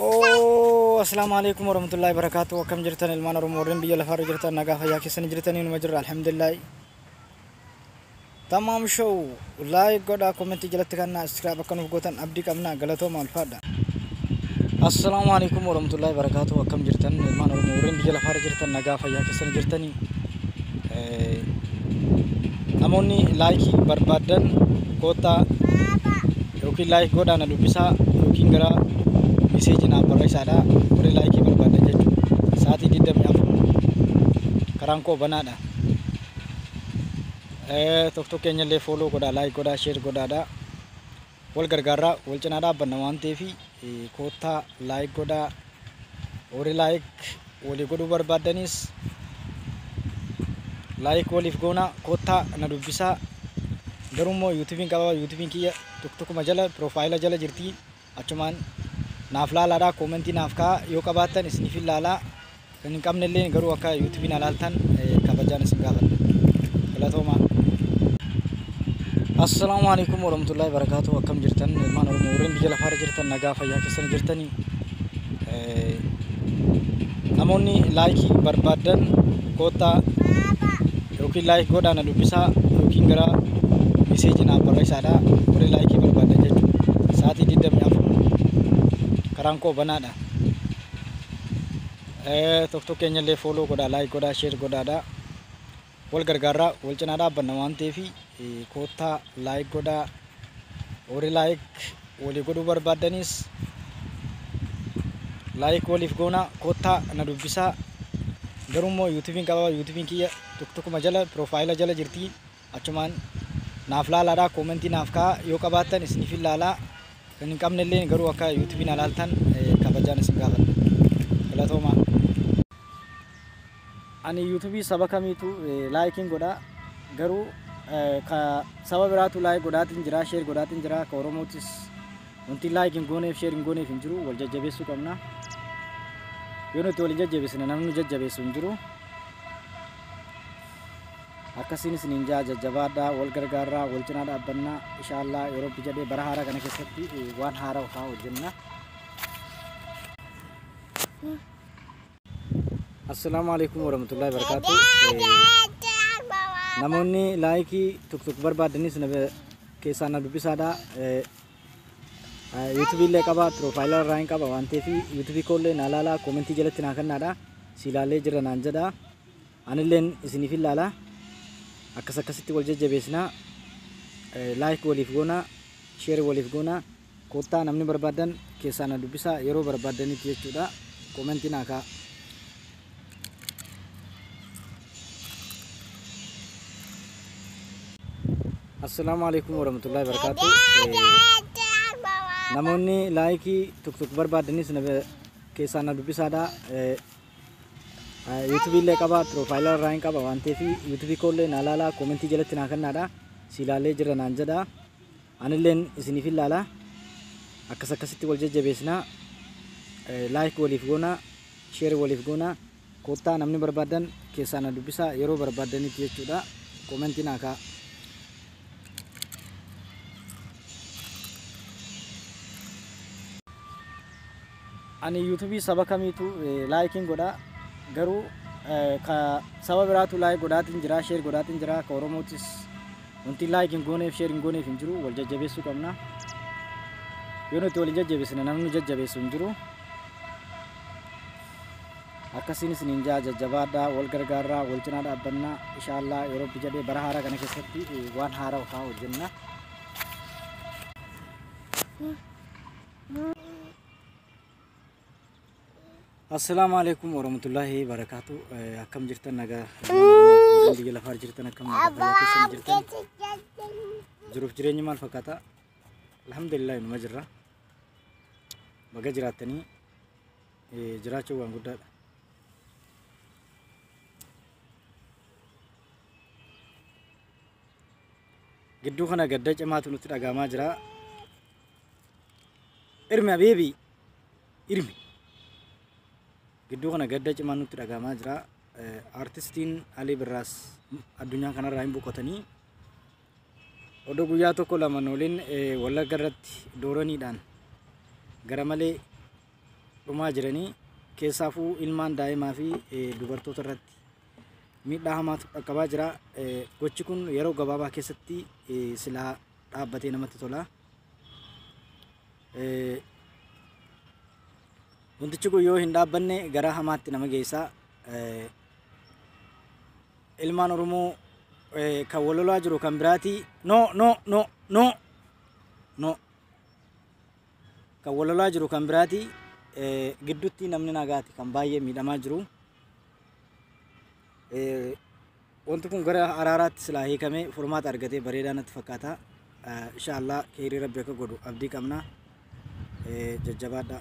Oh, assalamu alaikum warahmatullahi wabarakatuh. Akkam jirtan ilmaan Oromoo warreen biyya lafaarra jirtan, nagaa fayyaa keessanii jirtanii? Numa jirra, alhamdulillah. Tamaam Show like godhaa, commentii jalatti kan subscribe akka nuuf gootan abdii qabna. Galatooma, alfaadha. Assalaamu alaikum warahmatullahi wabarakatuh. Akkam jirtan ilmaan Oromoo warreen biyya lafaarra jirtan, nagaa fayyaa keessanii jirtanii? Namoonni likeii barbaaddan koottaa, yookiin like godhaa na dubbisaa, yookiin gara messageii naaf barreessaadha. Warri likeii barbaadan jechuudha. Sa'aatii 24 karaan koo banaadha. Tokko keenya illee follow godhaa, like godhaa, share godhaadha. Wal gargaarraa, wal cinaa dhaabbanna waan ta'eef koottaa like godhaa. Warri like walii godhuu barbaaddanis like waliif goonaa, koottaa na dubbisaa. Garuu immoo YouTubeiin qaba, YouTubeiin kiyya tokkuma jala, profile jala jirti. Achumaan naaf laalaadha, commentii naaf ka'a yoo qabaattan isiniif hin laalaa. Kan hin qabne illee garuu akka YouTubeii na laaltan kabajaan isin gaafadha. Galatoomaa. Assalaamu alaikum warahmatullahi wabarakatuh. Akkam jirtan ilmaan Oromoo warreen biyya lafaarra jirtan, nagaa fayyaa keessanii jirtanii? Namoonni likeii barbaaddan koottaa, yookiin like godhaa na dubbisaa, yookiin gara messageii naaf barreessaadha. Warri likeii barbaadan jechuudha. Sa'aatii 24 karaan koo banaadha. Tokko keenya illee follow godhaa, like godhaa, share godhaadha. Wal gargaarraa, wal cinaa dhaabbanna waan ta'eef koottaa like godhaa. Warri like walii godhuu barbaaddanis like waliif goonaa, koottaa na dubbisaa. Garuu immoo YouTubeiin qaba, YouTubeiin kiyya tokkuma jala, profile jala jirti. Achumaan naaf laalaadha, commentii naaf ka'a yoo qabaattan isiniif hin laalaa. Kan hin qabne illee garuu akka YouTubeii na laaltan kabajaan isin gaafadha. Galatoomaa. Ani YouTubeii saba kamiitu likeiin godhaa, garuu ka saba biraatu like godhaatiin jira, share godhaatiin jira. Ka Oromootis wanti like hin gooneef, share hin gooneef hin jiru. Wal jajjabeessuu qabna. Yoo nuti wal hin jajjabeessine namni nu jajjabeessu hin jiru. Akkasiin isiniin jaa, jajjabaadhaa, wal gargaarraa, wal cinaa dhaabbannaa. Inshaallaa, yoo Rabbi jedhee bara haaraa kana keessatti waan haaraa ofaa hojjenna. Assalaamu alaikum warahmatullahi wabarakatuh. Namoonni likeii tuk tuk barbaadanis keessaa na dubbisaadha. YouTubeii illee qaba, profile irraa hin qaba waan ta'eef YouTubeii koollee naa laalaa, commentii jalatti naa kennaadha. Si ilaalee jira naan jedha. Anilleen isiniif hin laala. Akkas akkasitti wal jajjabeessinaa. Like waliif goonaa, share waliif goonaa. Koottaa namni barbaadan keessaa na dubbisaa yeroo barbaadanitti jechuudha. Commentii naa ka'a. Assalaamu alaikum warahmatullahi wabarakatuh. Namoonni likeii tuk tuk barbaadanis keessaa na dubbisaadha. YouTubeii illee qaba, profile irraa hin qaba waan ta'eef YouTubeii koollee naa laalaa, commentii jalatti naa kennaadha. Si ilaalee jira naan jedha. Anilleen isiniif hin laala. Akkas akkasitti wal jajjabeessinaa. Like waliif goonaa, share waliif goonaa. Koottaa namni barbaadan keessaa na dubbisaa yeroo barbaadanitti jechuudha. Commentii naa ka'a. Ani YouTubeii saba kamiitu likeiin godhaa, garuu ka saba biraatu like godhaatiin jira, share godhaatiin jira. Ka Oromootis wanti like hin gooneef, share hin gooneef hin jiru. Wal jajjabeessuu qabna. Yoo nuti wal hin jajjabeessine namni nu jajjabeessu hin jiru. Akkasiin isiniin jaa, jajjabaadhaa, wal gargaarraa, wal cinaa dhaabbannaa. Inshaallaa, yoo Rabbi jedhee bara haaraa kana keessatti waan haaraa ofaa hojjenna. Assalaamu alaikum warahmatullahi wabarakatuh. Akkam jirtan, nagaa biyya lafaa jirtan, akkam nagaa fayyaa keessan jirtan? Jiruuf jireenyi maal fakkaata? Alhamdulillah, numa jirra. Baga jiraattanii, jiraachuun waan guddaadha. Gidduu kana gadda cimaatu nutti dhagahamaa jira. Irmi abeebii irmi. Gidduu kana gadda cimaan nutti dhagahamaa jira. Artistiin Alii Birraas addunyaa kanarraa hin boqotanii. Odoo guyyaa tokko lama waliin Wallagga irratti dooraniidhaan gara malee Dhumaa jiranii, keessaafuu ilmaan daa'imaa fi dubartoota irratti miidhaa hamaatu dhaqqabaa jira. Gochi kun yeroo gabaabaa keessatti silaa dhaabbatee namatti tola. Wantichi kun yoo hin dhaabbanne gara hamaatti nama geessa. Ilmaan Oromoo kan wal lolaa jiru kan biraati. No, no, no, no, no. Kan wal lolaa jiru kan biraati. Gidduutti namni nagaati kan baay'ee miidhamaa jiru. Wanti kun gara araaraatti silaa hiikamee furmaata argatee bareedaa natti fakkaata. Inshaallah, kheyrii Rabbi akka godhu abdii qabna. Jajjabaadha.